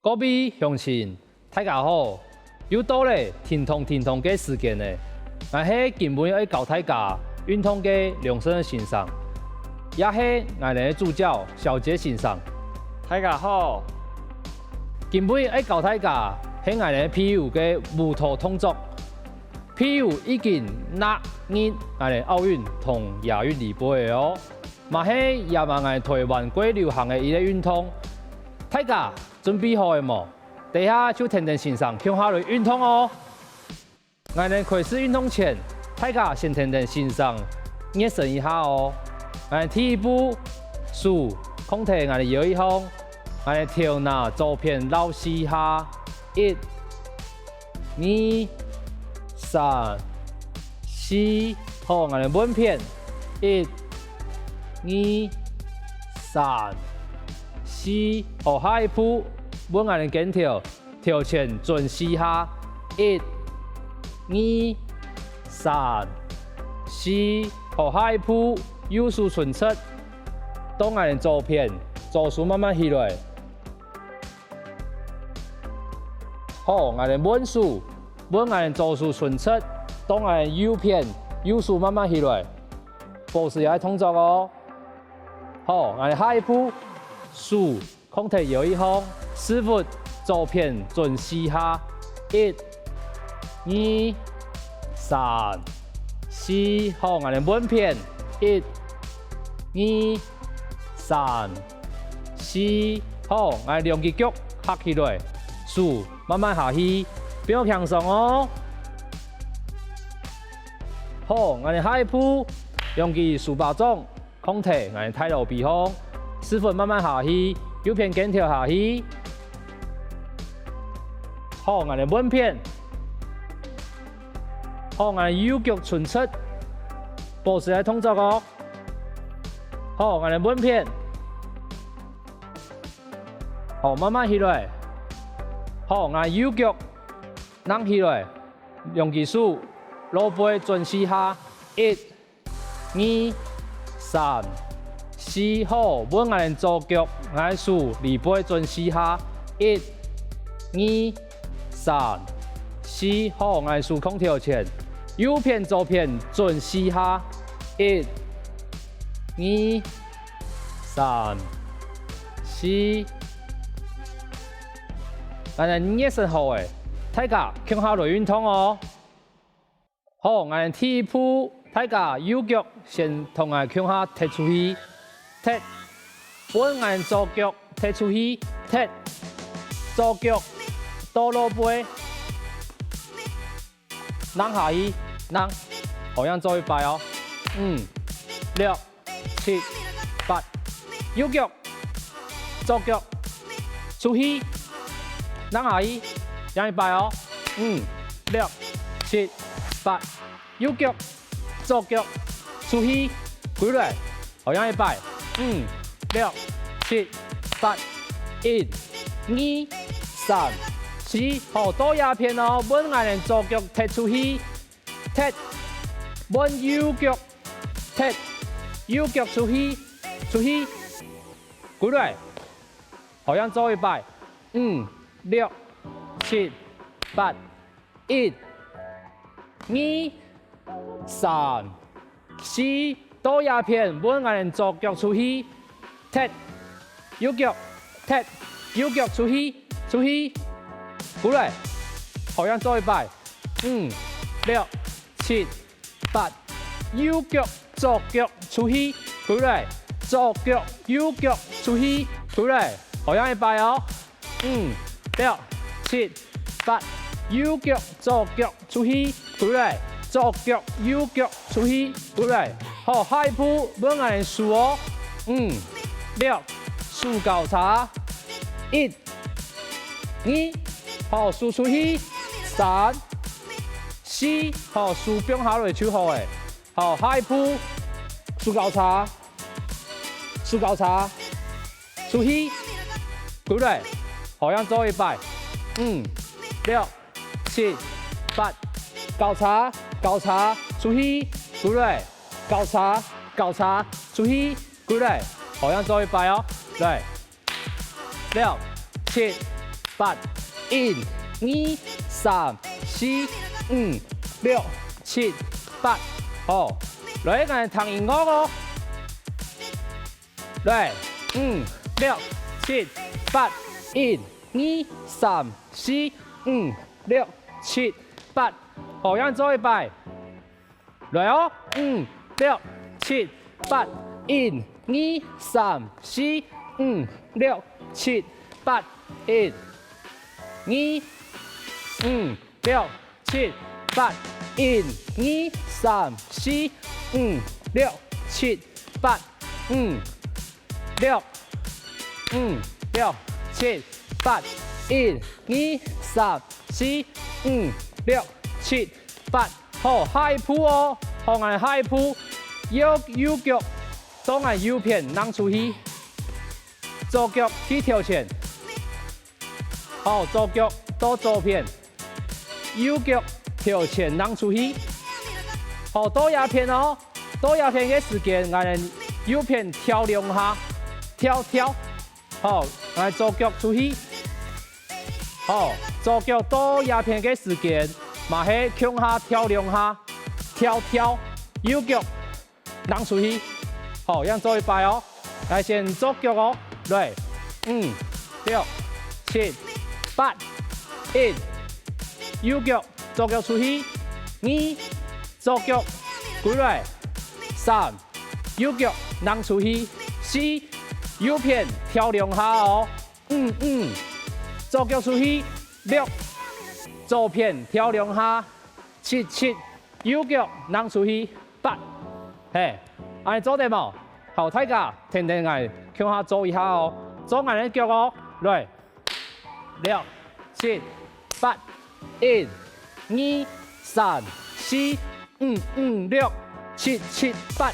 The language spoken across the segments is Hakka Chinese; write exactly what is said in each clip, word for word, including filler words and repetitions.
各位鄉親，大家好！又到了停動停動个時間了。𠊎係今晡日愛教大家運動个良順先生，也係𠊎等个助教小杰先生。大家好！今晡日愛教大家係𠊎等皮球个舞蹈動作。皮球已經納入𠊎等奧運同亞運裡背了哦，嘛係也嘛𠊎台灣過流行个一個運動。大家 準備好了無？等下就跈等先生共下來運動哦！𠊎等開始運動前，大家先跈等先生熱身一下哦。𠊎等第一步，手放在𠊎等腰仔項，𠊎等頭那左片繞四下，一、二、三、四，好，𠊎等換片，一、二、三、四，好，下一步，換𠊎等肩頭，頭前轉四下，一、二、三、四，好，下一步，右手伸直，到𠊎等左片，左手慢慢起來。 好，𠊎等換手，換𠊎等左手伸直，到𠊎等右片，右手慢慢起來，保持這個動作哦。好，𠊎等下一步，手放在腰仔項，屎朏左片轉四下，一、二、三、四，好，𠊎等換片，一、二、三、 四，好，𠊎兩隻腳合起來，手慢慢下去，放輕鬆哦。好，𠊎等下一步，兩隻手巴掌，放在𠊎等大肚皮項，屎朏慢慢下去，右片肩頭下去。好，𠊎等換片。好，𠊎等右腳伸直，保持這動作哦。 好，𠊎等換片。好，慢慢起來。好，𠊎右腳㧯起來，兩隻手，外背轉四下，一、二、三、四，好，換𠊎等左腳，𠊎手裡背轉四下，一、二、 三、四，好，𠊎手放頭前，右片左片轉四下，一、二、三、四。𠊎等熱身好了，大家共下來運動哦。 好，𠊎等第一步，大家右腳先同𠊎共下踢出去，踢。換𠊎等左腳踢出去，踢。左腳到外背，㧯下去，㧯。好，再做一擺哦。五、六、 七、八。右腳、左腳，出去，㧯下去，再一擺哦。五、六、七、八。右腳、左腳，出去，歸來，好，再一擺。五、六、七、八。一、二、三、四。好，到這片哦，換𠊎等左腳踢出去，踢，換右腳 踢，右腳出去，出去，歸來。好，再做一擺。五、六、七、八。一、二、三、四。到這片，換𠊎等左腳出去，踢，右腳，踢，右腳出去，出去，歸來。好，再做一擺。五、六、七、 八。右腳、左腳出去，歸來。左腳、右腳出去，歸來。好，再一擺哦。五、六、七、八。右腳、左腳出去，歸來。左腳、右腳出去，歸來。好，下一步換𠊎等手哦。五、六，手交叉。一、二，好，手出去。三、 四，好，手放下來就好了。好，下一步，手交叉，手交叉，出去，歸來。好，再做一擺。五、六、七、八，交叉，交叉，出去，歸來。交叉，交叉，出去，歸來。好，再做一擺哦。來。 六、七、八，一，二，三，四，五，六，七，八。好，來，𠊎聽音樂哦。來，五，六，七，八，一，二，三，四，五，六，七，八。好，樣做一擺。 來哦，五，六，七，八，一，二，三，四，五，六，七，八，一，二，五，六，七，八，一，二，三，四，五，六，七，八，五，六，五，六，七，八，一，二，三，四，五，六，七， 八。好，下一步哦，好，𠊎下一步，右，右腳到𠊎右片掕出去，左腳去頭前。好，左腳到左片，右腳頭前掕出去。好，到這片哦，到這片个時間，𠊎右片跳兩下，跳，跳。 好，𠊎左腳出去。好，左腳到這片个時間，嘛係共下跳兩下，跳，跳，右腳掕出去。好，樣做一擺哦。𠊎先左腳哦，來，五，六，七，八，一，右腳，左腳出去，二，左腳歸來，三， 右腳掕出去，四，右片跳兩下哦，五，五，左腳出去，六，左片跳兩下，七，七，右腳掕出去，八。嘿，恁樣做得無？好，大家跈等𠊎共下做一下哦，做𠊎个腳哦，來。 六、七、八，一、二、三、四、五、五、六、七、七、八。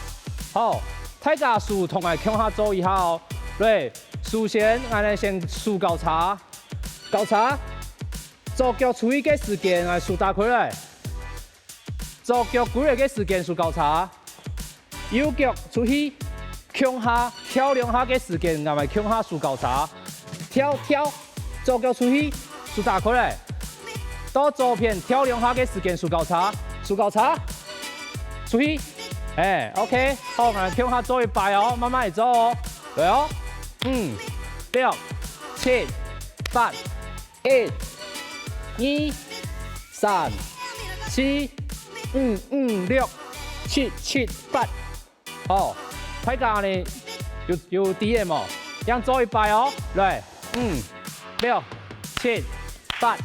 好，大家手同𠊎共下做一下哦。來，首先，𠊎等先手交叉，交叉，左腳出去个時間，𠊎手打開來。 左腳歸來个時間手交叉，右腳出去，共下跳兩下个時間，𠊎兜共下手交叉，跳，跳，左腳出去，手打開來，到左片跳兩下个時間手交叉，手交叉，出去，欸，OK，好，𠊎兜共下做一擺哦，慢慢來做哦，來哦，五、六、七、八， 一、二、三、四、五、五、六、七、七、八。好，大家呢，有，有知个無？樣做一擺哦，來，五、六、七、八，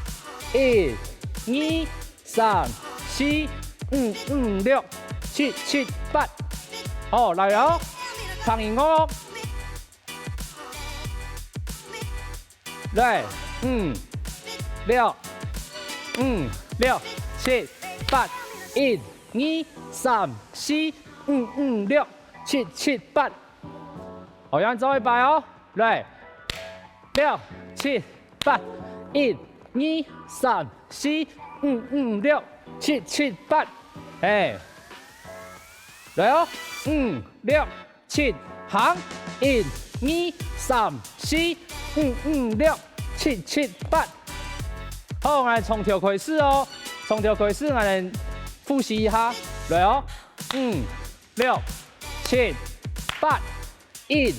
一、二、三、四、五、五、六、七、七、八。好，來哦，聽音樂。 來，五、六、五、六、七、八，一、二、三、四、五、五、六、七、七、八。好，樣做一擺哦。來，六、七、八，一、二、三、四、五、五、六、七、七、八。欸，來哦，五、六、 七，行，一、二、三、四、五、五、六、七、七、八。好，𠊎兜從頭開始哦，從頭開始，𠊎兜複習一下，來哦，五、六、七、八，一、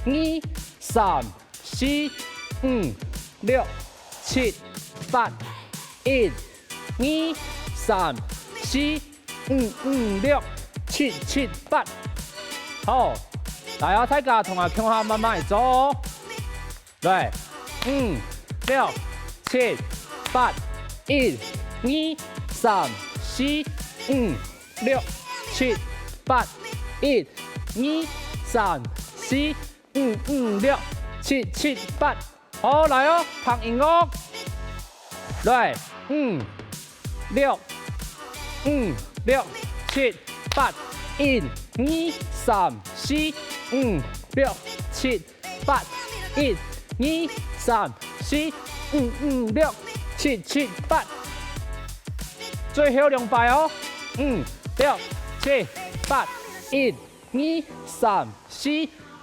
二、三、四、五、六、七、八，一、二、三、四、 五、五、六、七、七、八。好，來啊，大家同𠊎共下慢慢來做哦。來，五、六、七、八，一、二、三、四、五、六、七、八，一、二、三、四、五、五、六、七、七、八。 好，來哦，聽音樂。來，五、六、五、六、七、八，一、二、三、四、五、六、七、八，一、二、三、四、五、五、六、七、七、八。最後兩擺哦，五、六、七、八，一、二、三、四、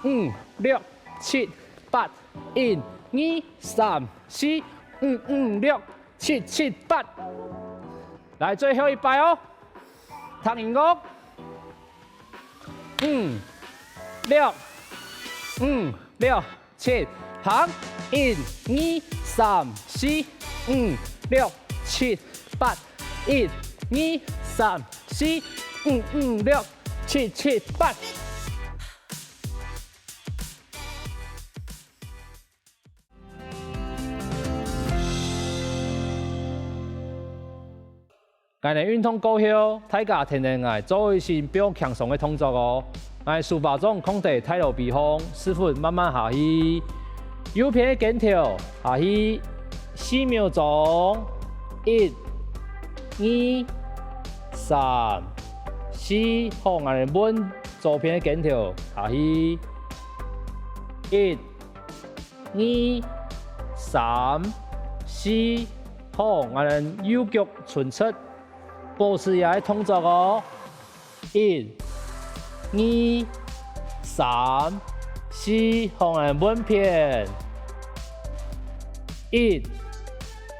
五、六、七、八，一、二、三、四、五、五、六、七、七、八。來，最後一擺哦。聽音樂。五、六、五、六、七，行。一、二、三、四、五、六、七、八。一、二、三、四、五、五、六、七、七、八。 𠊎等運動過後，大家跈等𠊎做一息放輕鬆个動作哦。𠊎手巴掌囥在大肚皮項，屎朏慢慢下去。右片个肩頭下去，四秒鐘。一、二、三、四，好，𠊎等換左片个肩頭下去。一、 二、三、四，好，𠊎等右腳伸直，保持這个動作哦。一、二、三、四，好，𠊎等換片。一、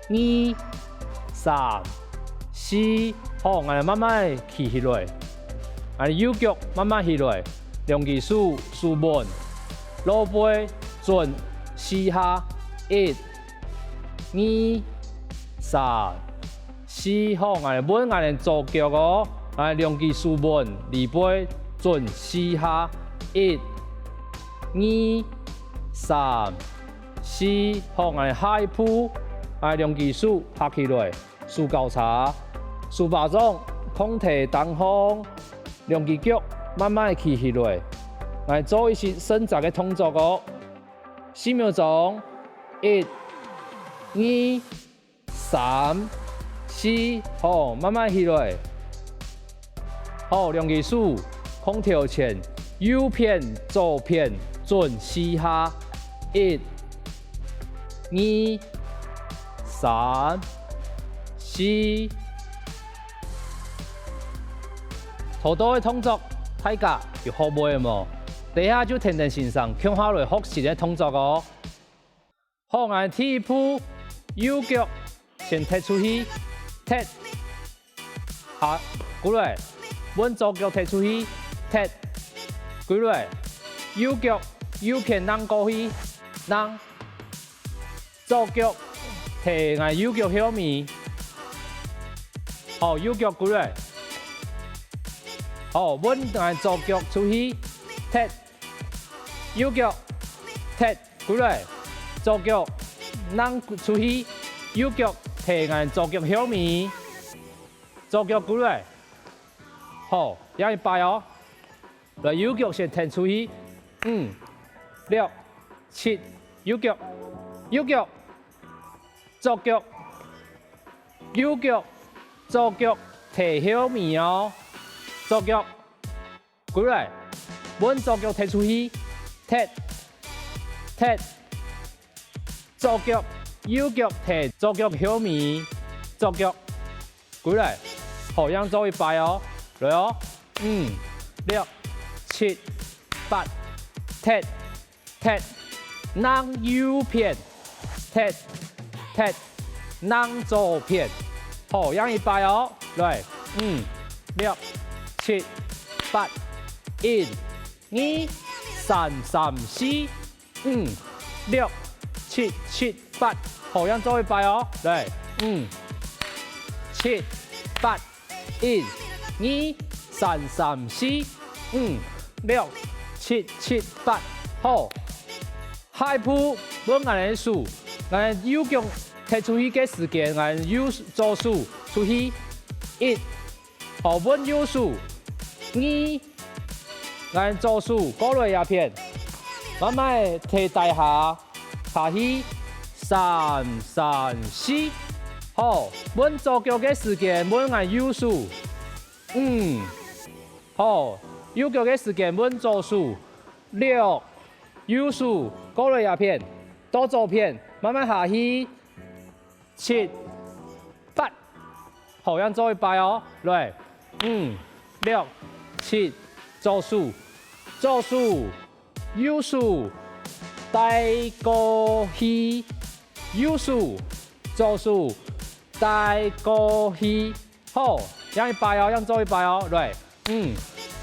二、三、四，好，𠊎等慢慢企起來。𠊎等右腳慢慢起來，兩隻手手穩，落背 轉四下，一、二、三、四，好，𠊎等換𠊎等左腳哦，𠊎等兩隻手穩，離背轉四下，一、二、三、四，好，𠊎等下一步，𠊎等兩隻手合起來，手交叉，手巴掌囥在頂項，兩隻腳慢慢企起來，𠊎等做一息伸展个動作哦。 四秒鐘，一、二、三、四，好，慢慢起來。好，兩隻手囥頭前，右片、左片轉四下，一、二、三、四。 頭到个動作，大家有學會無？等下就跈等先生共下來學新个動作哦。好，𠊎第一步，右腳先踢出去，踢，下，過來，換左腳踢出去，踢，過來，右腳右片挷過去，挷。 左腳，踢𠊎右腳後面。好，右腳過來。好，換𠊎左腳出去，踢。右腳，踢，過來。左腳，挷出去，右腳，踢𠊎左腳後面。左腳過來。好，這一擺哦。 來，右腳先踢出去，五、六、七，右腳，右腳，左腳，右腳，左腳，踢後面哦，左腳，過來，換左腳踢出去，踢，踢，左腳，右腳踢左腳後面，左腳， 過來，好，正做一擺哦。來哦，五、六、七、八，踢，踢，挷右片，踢，踢，挷左片。好，正一擺哦。來，五、六、七、八，一、二、三、三、四、 五、六、七、七、八，好，正做一擺哦。來，五、七、八，一、二、三、三、四、五、六、七、七、八，好。下一步，換𠊎等手，𠊎等右腳踢出去个時間，𠊎等右，左手出去，一， 好，換右手，二，𠊎左手過來這片，慢慢个踢底下，下去，三、三、四。好，換左腳个時間，換𠊎右手，五。好，右腳个時間，換左手，六。右手過來這片，到左片，慢慢下去，七、 八。好，正做一擺哦。來，五、六、七，左手，左手，右手，帶過去，右手，左手，帶過去。好，又一擺哦，又做一擺哦，來，五、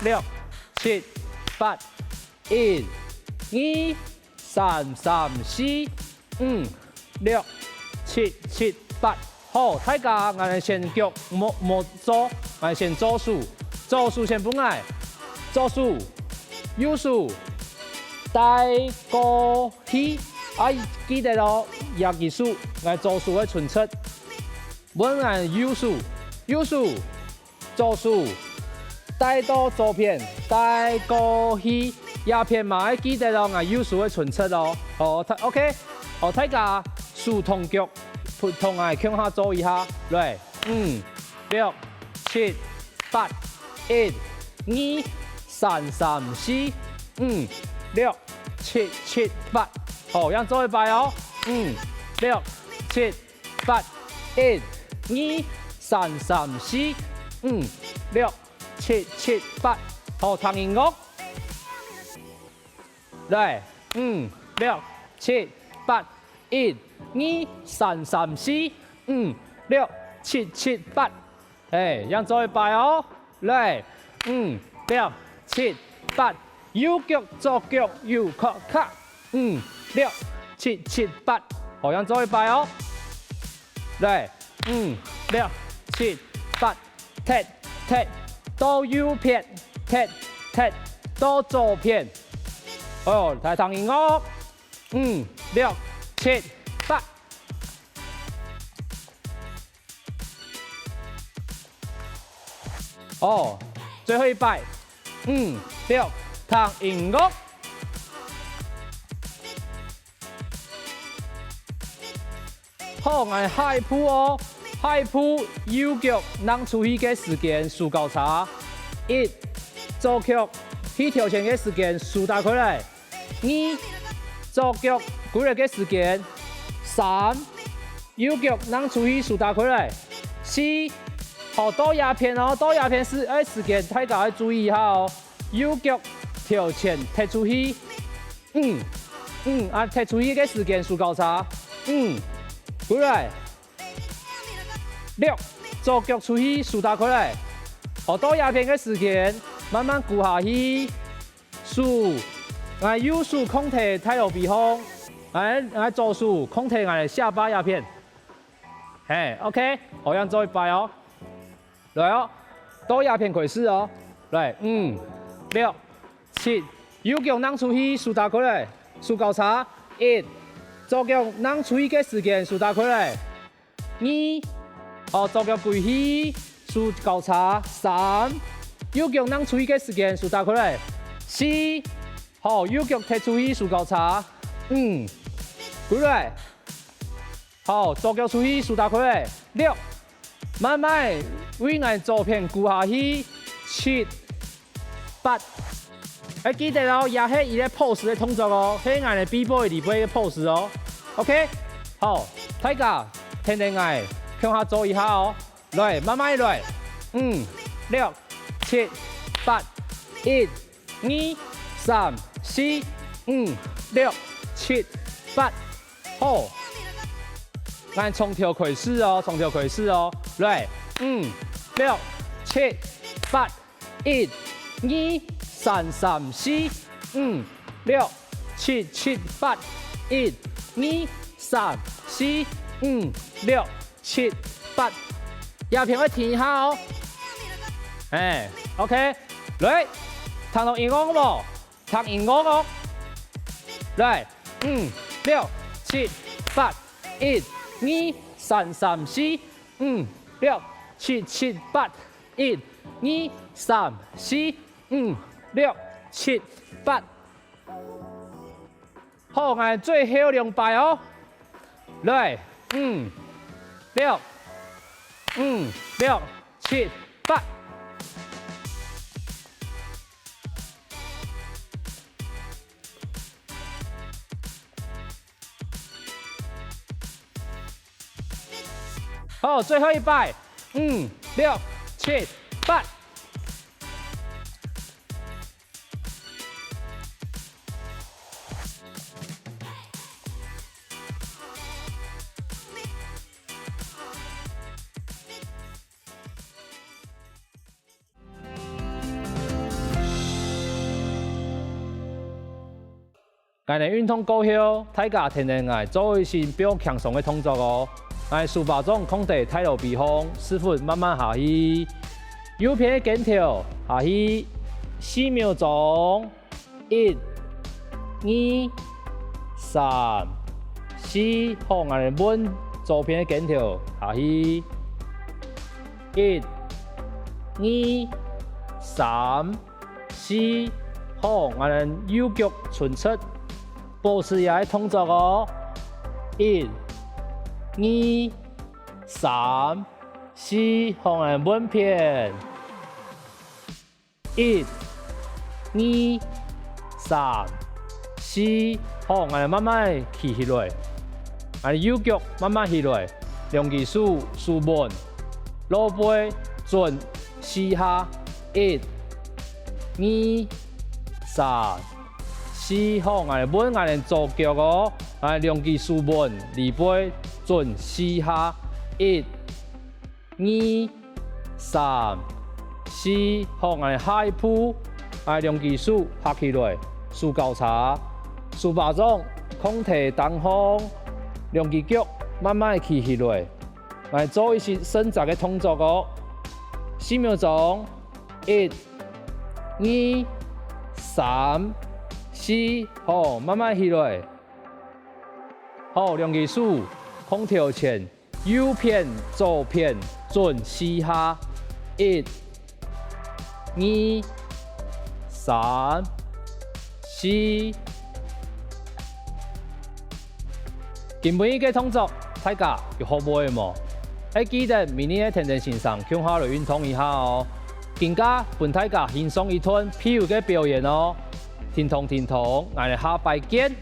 六、七、八，一、二、三、三、四、五、六、七、七、八。 好，大家，𠊎等先腳莫，莫做，𠊎等先做手，做手先分𠊎，做手，右手，帶過去，啊，記得哦，這隻手，𠊎做手會伸直，分𠊎右手，右手，做手，帶到左片，帶過去，這片嘛愛記得哦，𠊎右手會伸直哦。好，大，OK，好，大家手同腳 同𠊎共下做一下，來，五、六、七、八，一、二、三、三、四、五、六、七、七、八。好，又做一擺哦，五、六、七、八，一、二、三、三、四、五、六、七、七、八。好，聽音樂。 來，五、六、七、八，一、二、三、三、四、五、六、七、七、八。欸，又做一擺哦。來，五、六、七、八，右腳、左腳有腳踏。五、六、七、七、八。好，又做一擺哦。來，五、六、七、八，踢、踢，到右片，踢、踢，到左片。 哦，來聽音樂，五、六、七、八。哦，最後一擺，五、六，聽音樂。 好，𠊎下一步哦。下一步，右腳㧯出去个時間手交叉。一，左腳去頭前个時間手打開來。二，左腳歸來个時間。三，右腳㧯出去手打開來。四，好，到這片哦，到這片時，欸，時間大家愛注意一下哦。右腳頭前踢出去。 五，五，啊，踢出去个時間手交叉。五，歸來。六，左腳出去手打開來。好，到這片个時間，慢慢跍下去。手，𠊎右手控制大腦皮項，𠊎，𠊎左手控制𠊎下巴這片。嘿，OK，好，又做一擺哦。 來哦，到這片開始哦。來，五、六、七，右腳㧯出去，手打開來，手交叉。一，左腳㧯出去个時間，手打開來。二，哦，左腳歸去，手交叉。三，右腳㧯出去个時間，手打開來。四，好，右腳踢出去，手交叉。五，歸來。 好，左腳出去，手打開來。六，慢慢為𠊎左片跍下去。七、八。愛記得哦，這係一個pose个動作哦，係𠊎个B-boy裡背个pose哦。OK，好，大家跈等𠊎共下做一下哦。來，慢慢來。五、六、七、八，一、二、三、四、五、六、七、八。 好，𠊎從頭開始哦，從頭開始哦。來，五、六、七、八，一、二、三、三、四、五、六、七、七、八，一、二、三、四、五、六、七、八。這片愛停一下哦。欸，OK，來，聽著音樂無？ 聽音樂哦。來，五、六、七、八，一、二、三、三、四、五、六、七、七、八，一、二、三、四、五、六、七、八。好，𠊎最後兩擺哦。來，五、六、五、六、七、八。 好，最後一擺，五、六、七、八。𠊎等運動過後，大家跈等𠊎做一息放輕鬆个動作哦。𠊎手巴掌囥在大肚皮項，屎朏慢慢下去。右片个肩頭下去，四秒鐘。一、二、三、四，好，𠊎等換左片个肩頭下去。一、二、三、 四，好，𠊎等右腳伸直，保持這个動作哦。一、二、三、四，好，𠊎等換片。一、二、三、四，好，𠊎等慢慢企起來。𠊎等右腳慢慢起來，兩隻手手穩，落背轉 四下，一、二、三、四，好，𠊎等換𠊎等左腳哦，𠊎等兩隻手穩，離背轉四下，一、二、三、四，好，𠊎等下一步，𠊎等兩隻手合起來，手交叉，手巴掌囥在頂項，兩隻腳慢慢企起來。 𠊎做一息伸直个動作哦。四秒鐘，一、二、三、四，好，慢慢起來。好，兩隻手囥頭前，右片、左片轉四下，一、 二、三、四。今晡日个動作，大家有學會無？愛記得明日个跈等先生共下來運動一下哦。今下分大家欣賞一段皮尤个表演哦。停動，停動，𠊎等下擺見。